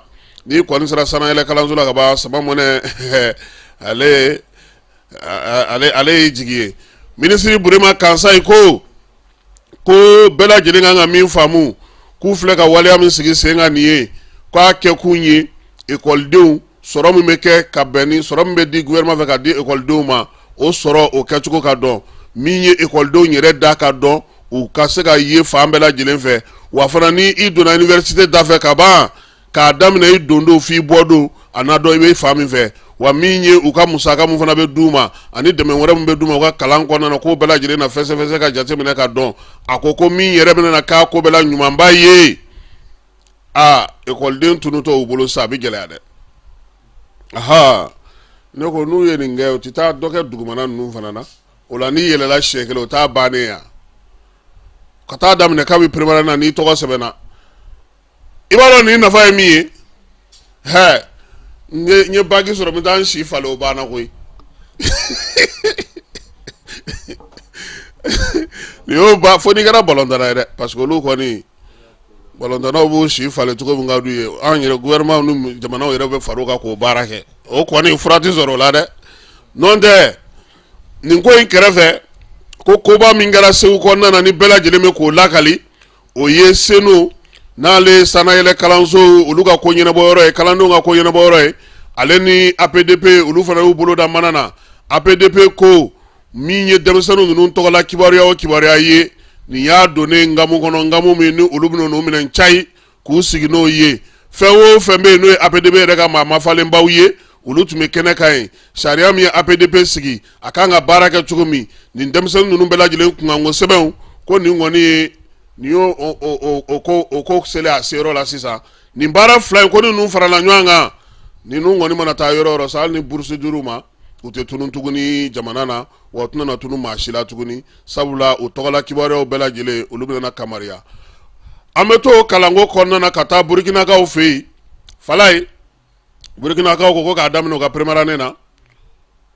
N'i kɔni sera sannayɛlɛ kalanso la ka ban, sama mɔnɛ ale ale ale ye jigi ye. Minisiri Burema Kansayi ko ko bɛɛ lajɛlen kan ka min faamu, k'u filɛ ka waleya min sigi sen kan nin ye, k'a kɛkun ye ekɔlidenw sɔrɔ min bɛ kɛ ka bɛn ni sɔrɔ min bɛ di gouvernement fɛ ka di ekɔlidenw ma, o sɔrɔ o kɛcogo ka dɔn, min ye ekɔlidenw yɛrɛ da ka dɔn, u ka se ka ye fan bɛɛ lajɛlen fɛ. Wa fana, ni i donna université da fɛ ka ban, k'a daminɛ i don don f'i bɔ don, a n'a dɔn i bɛ fan min fɛ. Wa min ye u ka musaka min fana bɛ d'u ma, ani dɛmɛ wɛrɛ min bɛ d'u ma u ka kalan kɔnɔna na, k'o bɛɛ lajɛlen na fɛsɛfɛsɛ ka jateminɛ ka dɔn. A ko ko min yɛrɛ bɛna k'a ko bɛɛ la ɲumanba ye, aa, ekɔliden tunutɔ u bolo sa, a bɛ gɛlɛya dɛ. Aha, ne ko n'u ye nin kɛ, u tɛ taa dɔ kɛ dugumana ninnu fana na? O la, n'i yɛlɛla siɲɛ kelen, o t'a bannen yan. Ka taa daminɛ kabi première na, n'i tɔgɔ sɛbɛnna, i b'a dɔn nin nafa ye min ye. Hɛ, n ye baki sɔrɔ, n bɛ taa n si falen, o banna koyi. Nin y'o ba fo n'i kɛra balɔntana ye dɛ, parce que olu kɔni balɔntanaw b'u si falen cogo min ka d'u ye. An yɛrɛ gouvernement ni jamanaw yɛrɛ bɛ far'o kan k'o baara kɛ, o kɔni fura tɛ sɔrɔ o la dɛ. N'o tɛ, nin ko in kɛrɛfɛ, ko koba min kɛra Segu kɔnɔna na, ni bɛɛ lajɛlen bɛ k'o lakali, o ye CENOU, n'ale ye sannayɛlɛ kalanso olu ka ko ɲɛnabɔyɔrɔ ye, kalandenw ka ko ɲɛnabɔyɔrɔ ye, ale ni APDP, olu fana y'u bolo da mana na. APDP ko min ye denmisɛnnin ninnu tɔgɔla kibaruya o kibaruya ye, nin y'a donnen nkamu kɔnɔ, nkamu min ni olu bɛna n'u minɛ cayi k'u sigi n'o ye. Fɛn o fɛn bɛ yen n'o ye APDP yɛrɛ ka maa mafalenbaw ye, olu tun bɛ kɛnɛ kan yen. Sariya min ye APDP sigi, a kan ka baara kɛ cogo min, nin denmisɛnnin ninnu bɛɛ lajɛlen kunkanko sɛbɛnw, ko nin kɔni ye nin y'o o ko selen a seyɔrɔ la sisan. Nin baara fila in, ko ni ninnu farala ɲɔgɔn kan, ninnu kɔni mana taa yɔrɔ o yɔrɔ sa, hali ni bourse dir'u ma, u tɛ tunun tuguni jamana na, wa u tɛna na tunun maa si la tuguni, sabula u tɔgɔla kibaruyaw bɛɛ lajɛlen, olu bɛna kamariya. An bɛ to kalanko kɔnɔna na ka taa Burukinakaw fɛ yen. Falaye, Burukinakaw ko k'a daminɛ u ka première année na,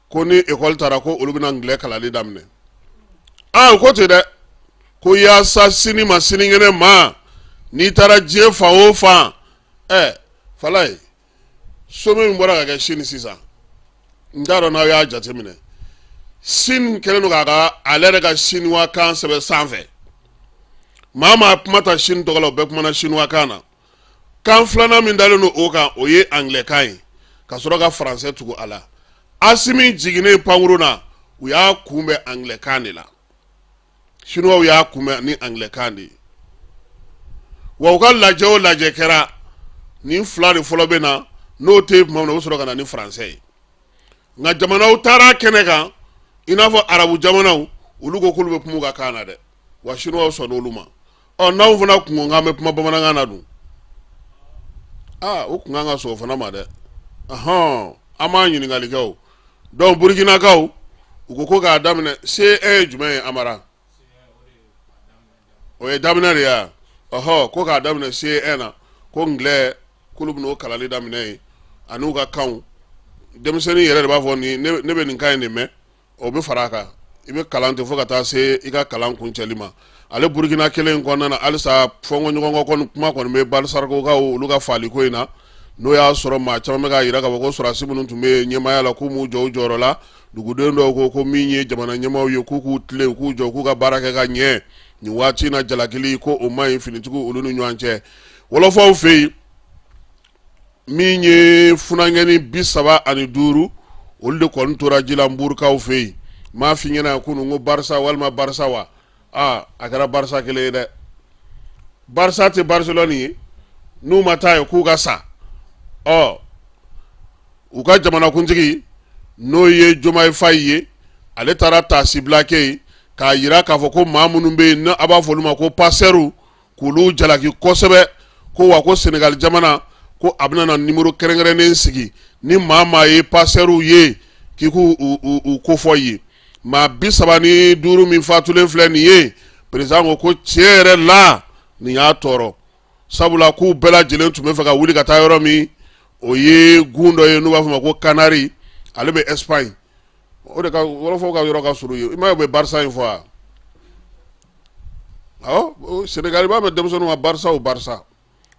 ko ni ekɔli taara, ko olu bɛna anglais kalanli daminɛ. Aa, u ko ten dɛ, ko yaasa sini ma sinikɛnɛ ma, n'i taara diɲɛ fan o fan. Ɛ Falaye, sommet min bɔra ka kɛ Chine sisan, n t'a dɔn n'aw y'a jateminɛ, Chine kɛlen don k'a ka ale yɛrɛ ka siniwakan sɛbɛn sanfɛ. Maa maa kuma ta Chine tɔgɔ la, o bɛɛ kumana chinois kan na. Kan filanan min dalen don o kan, o ye anglais kan ye, ka sɔrɔ ka français tugu a la. Asimi jiginnen pankurun na, u y'a kunbɛn anglais kan de la. Chinois y'a kunbɛn ni anglais kan de ye. Wa u ka lajɛ o lajɛ kɛra, nin fila de fɔlɔ bɛ na. N'o tɛ yen tuma min na, u bɛ sɔrɔ ka na ni français ye. Nka jamanaw taara kɛnɛ kan, i n'a fɔ arabu jamanaw, olu ko k'olu bɛ kuma u ka kan na dɛ. Wa chinois sɔnna olu ma. Ɔ, n'anw fana kun ko k'an bɛ kuma bamanankan na dun, aa, o kun kan ka sɔn o fana ma dɛ. Ɔhɔn, an b'a ɲininkali kɛ o. Donc Burukinakaw, u ko ko k'a daminɛ C1 ye jumɛn ye, Amara? O ye daminɛ de ye. Ɔhɔ, ko k'a daminɛ C1 na, ko anglais, k'olu bɛn'o kalanli daminɛ yen, ani u ka kanw. Denmisɛnnin yɛrɛ de b'a fɔ nin, ne bɛ nin kan in de mɛn, o bɛ fara a kan. I bɛ kalan ten fo ka taa se i ka kalan kuncɛli ma. Ale Burukina kelen in kɔnɔna na, halisa fɔnkɔɲɔgɔnkɔ kɔni kuma kɔni bɛ Barisarikokaw olu ka faliko in na, n'o y'a sɔrɔ maa caman bɛ k'a jira k'a fɔ ko sɔrɔdasi minnu tun bɛ ɲɛmaaya la, k'u m'u jɔ u jɔyɔrɔ la. Duguden dɔw ko ko min ye jamana ɲɛmaaw ye, k'u k'u tilen, u k'u jɔ, k'u ka baara kɛ ka ɲɛ nin waati in na. Jalakili ko o man ɲi finitigiw olu ni ɲɔgɔn cɛ. Wɔlɔfɔw fɛ yen, min ye funankɛnin 35, olu de kɔni tora ji la Nburukaw fɛ yen. N m'a f'i ɲɛna kunun ko Barisa walima Barisa wa? Aa, a kɛra Barisa kelen ye dɛ. Barisa tɛ Barcelone ye, n'u ma taa yen k'u ka sa. Ɔ, u ka jamanakuntigi, n'o ye Jomayi Fayi ye, ale taara taasibila kɛ yen k'a jira k'a fɔ ko maa minnu bɛ yen, n'a b'a fɔ olu ma ko pasɛriw, k'olu jalaki kosɛbɛ. Ko wa ko Senegali jamana ko a bɛna na nimoro kɛrɛnkɛrɛnnen sigi, ni maa maa ye pasɛriw ye, k'i k'u u kofɔ ye. Maa 35 min fatulen filɛ nin ye, président ko ko tiɲɛ yɛrɛ la, nin y'a tɔɔrɔ, sabula k'u bɛɛ lajɛlen tun bɛ fɛ ka wuli ka taa yɔrɔ min, o ye gun dɔ ye n'u b'a fɔ ma ko Kanari, ale bɛ Espagne. O de ka wɔlɔfɔw ka yɔrɔ ka surun ye. I m'a ye u bɛ Barisa in fɔ wa? Awɔ, Senegali b'a mɛn denmisɛnninw ka Barisa o Barisa,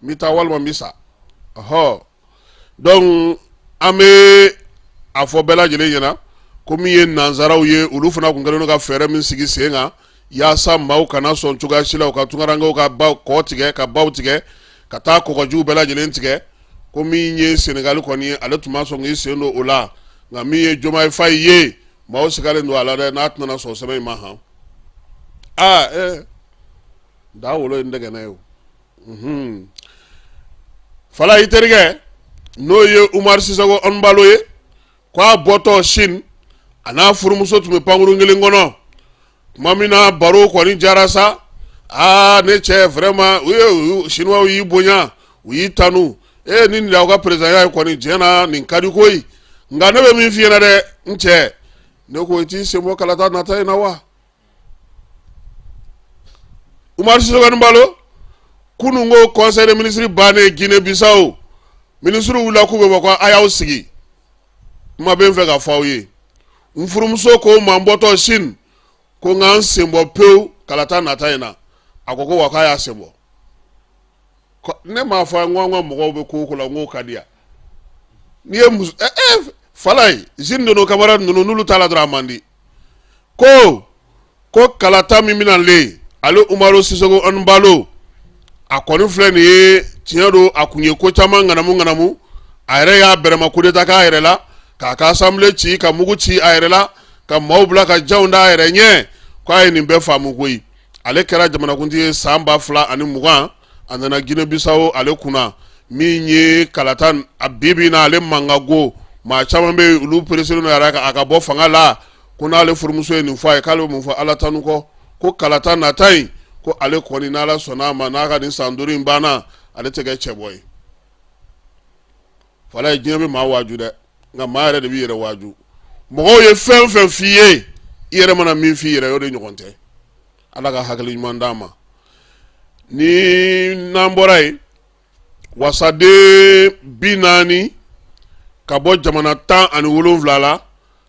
n bɛ taa walima n bɛ sa. Ɔhɔ, donc an bɛ a fɔ bɛɛ lajɛlen ɲɛna ko min ye nansaraw ye, olu fana tun kɛlen don ka fɛɛrɛ min sigi sen kan yaasa maaw kana sɔn cogoya si la u ka tunkarankew ka baw kɔ tigɛ, ka baw tigɛ, ka taa kɔgɔjiw bɛɛ lajɛlen tigɛ. Ko min ye Senegali kɔni ye, ale tun ma sɔn k'i sen don o la. Nka min ye Jomayi Fayi ye, maaw sigalen don a la dɛ, n'a tɛna sɔn sɛbɛn in ma. Han, aa, da wolo ye n dɛgɛnɛ ye o. Fala, i terikɛ, n'o ye Umaru Sisɔkɔ Ɛnbalo ye, ko a bɔtɔ Chine, a n'a furumuso tun bɛ pankurun kelen kɔnɔ. Tuma min na baro kɔni jara sa, aa, ne cɛ, vraiment, u ye Chinois y'i bonya, u y'i tanu. Ee, ni nin y'aw ka présidentya ye kɔni, tiɲɛ na, nin ka di koyi. Nka ne bɛ min f'i ɲɛna dɛ, n cɛ, ne ko i t'i sen bɔ kalata nata in na wa? Umaru Sisɔkɔ Ɛnbalo, kunun ko conseil des ministres bannen Guinée Bissau, ministres wulila k'u bɛ bɔ, ko a y'aw sigi, kuma bɛ n fɛ ka fɔ aw ye. N furumuso ko n ma n bɔtɔ Chine ko n ka n sen bɔ pewu kalata nata in na. A ko ko wa k'a y'a sen bɔ. Ne m'a fɔ n ko an ka mɔgɔw bɛ ko o ko la, n k'o ka di yan. N'i ye muso Falaye Zini ninnu, Kamara ninnu, n'olu t'a la dɔrɔn, a man di. Ko kalata min bɛna le, ale Umaru Sisɔkɔ Ɛnbalo, a kɔni filɛ nin ye, tiɲɛ don, a kun ye ko caman ŋanamu ŋanamu. A yɛrɛ y'a bɛrɛma coup d'état k'a yɛrɛ la, k'a ka assemblée ci, ka mugu ci a yɛrɛ la, ka maaw bila ka janw da a yɛrɛ ɲɛ. K'a ye nin bɛɛ faamu koyi. Ale kɛra jamanakuntigi ye san 2020, a nana Guinée Bissau ale kunna. Min ye kalata a bi bi na, ale mankanko, maa caman bɛ yen, olu pereselen don yɛrɛ a ka bɔ fanga la. Ko n'ale furumuso ye nin fɔ a ye, k'ale bɛ mun fɔ Ala tanu kɔ? Ko kalata nata in, ko ale kɔni, n'Ala sɔnna a ma, n'a ka nin san 5 in banna, ale tɛ kɛ cɛbɔ ye. Falaye, diɲɛ bɛ maa waaju dɛ, nka maa yɛrɛ de b'i yɛrɛ waaju. Mɔgɔw ye fɛn fɛn f'i ye, i yɛrɛ mana min f'i yɛrɛ ye, o de ɲɔgɔn tɛ. Ala ka hakili ɲuman d'an ma. Ni n'an bɔra yen, wasaden 40 ka bɔ jamana 17 la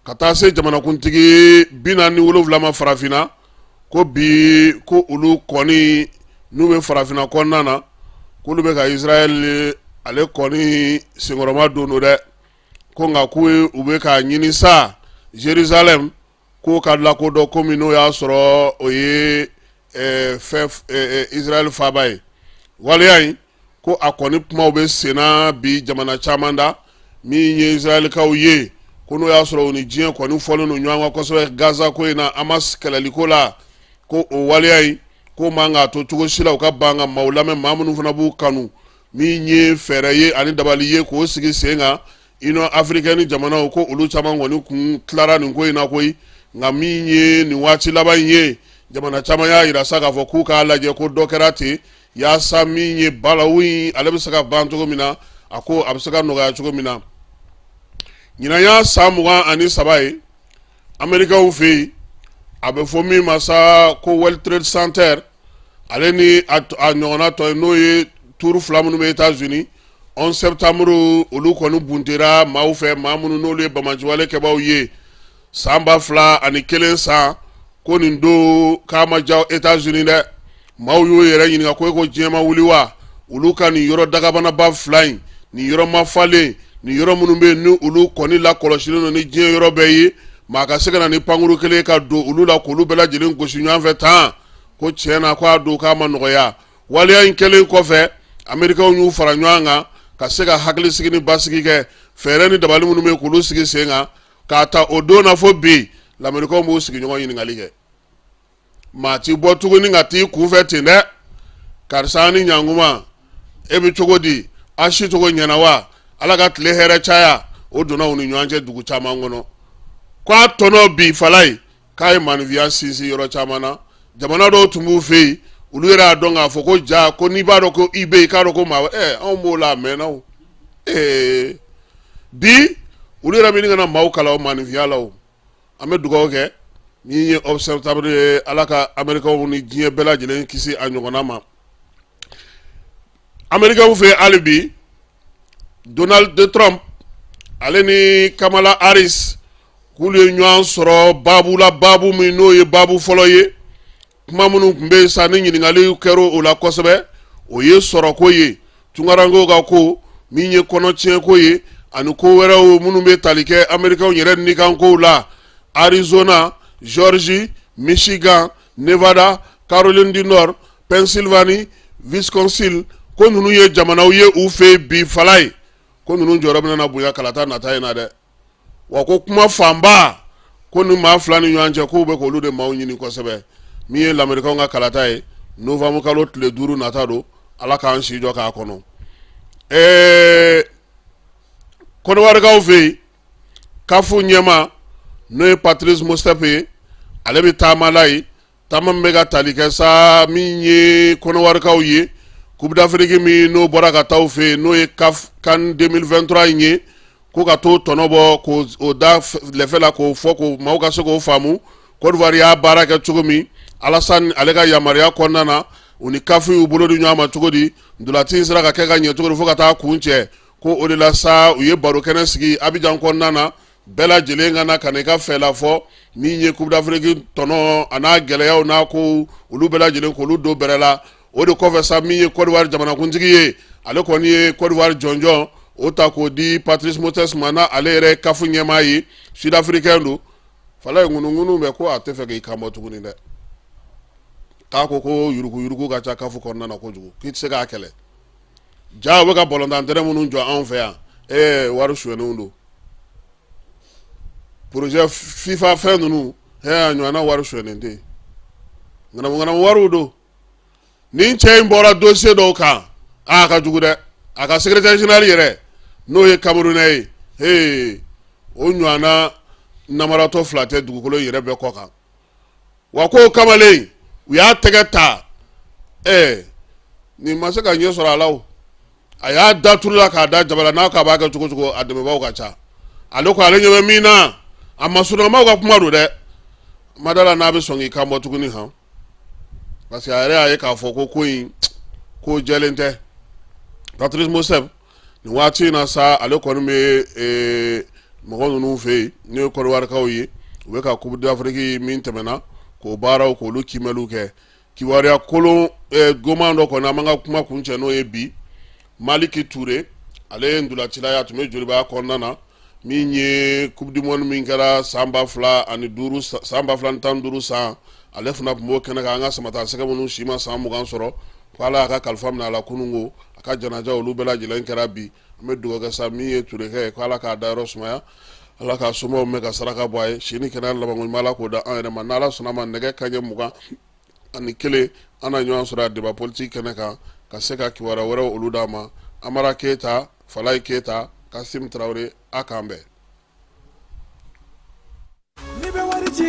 ka taa se jamanakuntigi 47 ma farafinna, ko bi ko olu kɔni n'u bɛ farafinna kɔnɔna na, k'olu bɛ ka Israël ale kɔni senkɔrɔma don don dɛ. Ko nka k'u u bɛ k'a ɲini sa Jérusalem k'o ka lakodɔn komi n'o y'a sɔrɔ o ye fɛn Israël faaba ye. Waleya in ko a kɔni kumaw bɛ senna bi jamana caman da. Min ye Israɛlikaw ye, ko n'o y'a sɔrɔ u ni diɲɛ kɔni fɔlen don ɲɔgɔn kɔ kosɛbɛ Gaza ko in na, Hamas kɛlɛliko la, ko o waleya in ko man k'a to cogo si la u ka ban ka maaw lamɛn, maa minnu fana b'u kanu. Min ye fɛɛrɛ ye ani dabali ye k'o sigi sen kan, Union africaine jamanaw ko olu caman kɔni kun tilara nin ko in na koyi. Nka min ye nin waati laban in ye, jamana caman y'a jira sa k'a fɔ k'u k'a lajɛ ko dɔ kɛra ten yaasa min ye balawu in ale bɛ se ka ban cogo min na, a ko a bɛ se ka nɔgɔya cogo min na. Ɲinan y'a san 23 ye Amerikaw fɛ yen, a bɛ fɔ min ma sa ko World Trade Center, ale ni a ɲɔgɔnna tɔ ye, n'o ye tour fila minnu bɛ États-Unis, 11 septembre olu kɔni buntera maaw fɛ, maa minnu n'olu ye banbaanciwale kɛbaaw ye san 2001 san. Ko nin don k'a ma diya États-Unis dɛ. Maaw y'u yɛrɛ ɲininka ko e ko diɲɛ ma wuli wa? Olu ka nin yɔrɔ dagabanaba fila in, nin yɔrɔ mafalen, nin yɔrɔ minnu bɛ yen ni olu kɔni lakɔlɔsilen don ni diɲɛ yɔrɔ bɛɛ ye, maa ka se ka na ni pankuru kelen ka don olu la k'olu bɛɛ lajɛlen gosi ɲɔgɔn fɛ tan, ko tiɲɛ na ko a don k'a ma nɔgɔya. Waleya in kɛlen kɔfɛ, Amerikaw y'u fara ɲɔgɔn kan ka se ka hakilisigi ni basigi kɛ, fɛɛrɛ ni dabali minnu bɛ k'olu sigi sen kan. K'a ta o don na fo bi, Lamerikaw b'u sigiɲɔgɔn ɲininkali kɛ. Maa ti bɔ tuguni ka t'i kunfɛ ten dɛ, karisa ni ɲankuma, e bɛ cogo di, a si cogo ɲɛna wa, ala ka tile hɛrɛ caya. O donna u ni ɲɔgɔn cɛ dugu caman kɔnɔ. Ko a tɔnɔ bi fala ye k'a ye maninfinya sinsin yɔrɔ caman na. Jamana dɔw tun b'u fɛ yen, olu yɛrɛ y'a dɔn k'a fɔ ko ja ko n'i b'a dɔn ko i bɛ yen, i k'a dɔn ko maa anw b'o la a mɛnna o. Bi olu yɛrɛ bɛ ɲini ka na maaw kalan o maninfinya la o. An bɛ dugawu kɛ min ye 11 septembre ye, ala ka Amerikaw ni diɲɛ bɛɛ lajɛlen kisi a ɲɔgɔnna ma. Amerikaw fɛ hali bi, Donald Trump ale ni Kamala Harris k'olu ye ɲɔgɔn sɔrɔ baabu la, baabu min n'o ye baabu fɔlɔ ye. Kuma minnu tun bɛ yen sa ni ɲininkali kɛra o la kosɛbɛ, o ye sɔrɔko ye, tunkarankew ka ko, min ye kɔnɔtiɲɛko ye, ani ko wɛrɛw minnu bɛ tali kɛ Amerikaw yɛrɛ nikankow la. Arizona, Georgie, Michigan, Nevada, Caroline du Nord, Pennsylvanie, Wisconsin, ko ninnu ye jamanaw ye u fɛ bi fala ye, ko ninnu jɔyɔrɔ bɛna bonya kalata nata in na dɛ. Wa ko kuma fanba ko ni maa fila ni ɲɔgɔn cɛ, k'u bɛ k'olu de maaw ɲini kosɛbɛ. Min ye Lamerikaw ka kalata ye, novembre kalo tile 5 nata don, ala k'an si jɔ k'a kɔnɔ. Kɔdiwarikaw fɛ yen, CAF ɲɛmaa n'o ye Patrice Motsepe ye, ale bɛ taama la yen, taama min bɛ ka tali kɛ sa min ye Kɔdiwarikaw ye, Coupe d'Afrique min n'o bɔra ka taa u fɛ yen, n'o ye CAF CAN 2023 in ye, ko ka t'o tɔnɔ bɔ k'o da lɛfɛ la, k'o fɔ ko maaw ka se k'o faamu Côte d'Ivoire y'a baara kɛ cogo min, Alassane ale ka yamaruya kɔnɔna na, u ni CAF y'u bolo di ɲɔgɔn ma cogo di, ntolaci in sera ka kɛ ka ɲɛ cogo di fo ka taa kun cɛ. Ko o de la sa u ye baro kɛnɛ sigi Abidjan kɔnɔna na, bɛɛ lajɛlen ka na ka na i ka fɛla fɔ min ye Coupe d'Afrique tɔnɔ a n'a gɛlɛyaw n'a ko olu bɛɛ lajɛlen k'olu don bɛrɛ la. O de kɔfɛ sa, min ye Côte d'Ivoire jamanakuntigi ye, ale kɔni ye Côte d'Ivoire jɔnjɔn o ta k'o di Patrice Motsepe ma, n'a ale yɛrɛ ye CAF ɲɛmaa ye, Sud africain don. Fala ye ŋunuŋunu bɛ ko a tɛ fɛ k'i kan bɔ tuguni dɛ, k'a ko ko yuruguyurugu ka ca CAF kɔnɔna na kojugu, k'i tɛ se k'a kɛlɛ. Ja u bɛ ka balontan terrain minnu jɔ anw fɛ yan, wari sonyɛnenw don, projet FIFA fɛn ninnu, a ɲɔgɔnna wari sonyɛnen tɛ yen, ŋanamu wariw don. Nin cɛ in bɔra dossier dɔw kan, a ka jugu dɛ. A ka secrétaire général yɛrɛ n'o ye Camerounais ye, o ɲɔgɔnna namaratɔ fila tɛ dugukolo yɛrɛ bɛɛ kɔ kan. Wa ko kamalen u y'a tɛgɛ ta, nin ma se ka ɲɛ sɔrɔ a la o. A y'a da turu la k'a da jaba la, n'a k'a b'a kɛ cogo cogo, a dɛmɛbaaw ka ca. Ale ko ale ɲɛ bɛ min na, a masurunamaw ka kuma don dɛ, ma da la n'a bɛ sɔn k'i kan bɔ tuguni han, parce que a yɛrɛ y'a ye k'a fɔ ko ko in ko jɛlen tɛ. Patrice Motsepe nin waati in na sa, ale kɔni bɛ mɔgɔ ninnu fɛ yen, n'o ye Kɔdiwarikaw ye, u bɛ ka Coupe d'Afrique min tɛmɛna k'o baaraw k'olu kiimɛliw kɛ. Kibaruya kolon goman dɔ kɔni, an b'an ka kuma kuncɛ n'o ye bi. Maliki Ture, ale ye ntolacila ye, a tun bɛ Joliba kɔnɔna na. Min ye Coupe du monde min kɛra san 2005, san 2015 san, Ale fana tun b'o kɛnɛ kan. An ka samata sɛgɛ minnu si ma san 20 sɔrɔ, ko Ala y'a ka kalifa minɛ a la kununko, a ka janaja olu bɛɛ lajɛlen kɛra bi. An bɛ dugawu kɛ sa, min ye Turekɛ ye, ko Ala k'a dayɔrɔ sumaya, Ala k'a somaw mɛn ka saraka bɔ a ye, si ni kɛnɛya labanko ɲuman, Ala k'o da an yɛrɛ ma. N'Ala sɔnna ma, nɛgɛ kanɲɛ 21, an na ɲɔgɔn sɔrɔ a débat politique kɛnɛ kan ka se ka kibaruya wɛrɛw olu d'a ma. Amara Keyita, Falayi Keyita, Kasim Tarawele, a k'an bɛn. N'i bɛ wari ci,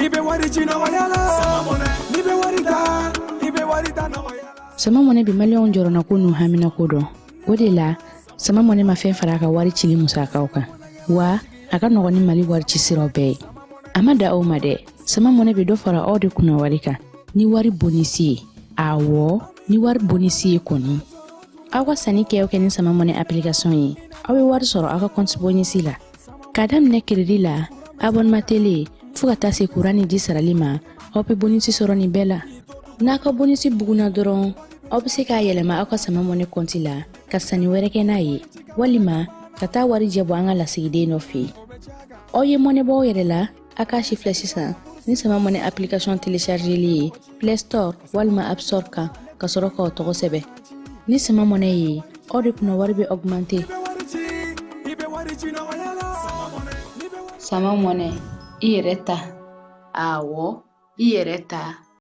i bɛ wari ci nɔgɔya la. N'i bɛ wari ta, i bɛ wari ta nɔgɔya la. Sama Mɔnɛ bɛ Maliyɛnw jɔrɔnako n'u haminako dɔn. O de la, Sama Mɔnɛ ma fɛn fara a ka wari cili musakaw kan, wa a ka nɔgɔn ni Mali wari ci siraw bɛɛ ye. A ma da o ma dɛ, Sama Mɔnɛ bɛ dɔ fara aw de kunna wari kan ni wari bonisi ye. Awɔ, ni wari bonisi ye kɔni, aw ka sanni kɛ o kɛ ni Sama Mɔnɛ application ye, aw bɛ wari sɔrɔ aw ka compte bonisi la, k'a daminɛ crédit la, abonnement télé, fo ka taa se kuran ni ji sarali ma. Aw bɛ bonisi sɔrɔ nin bɛɛ la. N'a ka bonisi bugunna dɔrɔn, aw bɛ se k'a yɛlɛma aw ka Sama Mɔnɛ kɔnti la ka sanni wɛrɛ kɛ n'a ye, walima ka taa warijɛ bɔ an ka lasigiden dɔ fɛ yen. Aw ye mɔnɛ bɔ aw yɛrɛ la, a k'a si filɛ sisan ni Sama Mɔnɛ application téléchargeli ye Play Store walima App Store kan, ka sɔrɔ k'aw tɔgɔ sɛbɛn. Ni Sama Mɔnɛ ye, aw de kunna wari bɛ augmenter. Sama Mɔnɛ, i yɛrɛ ta. Awɔ, i yɛrɛ ta.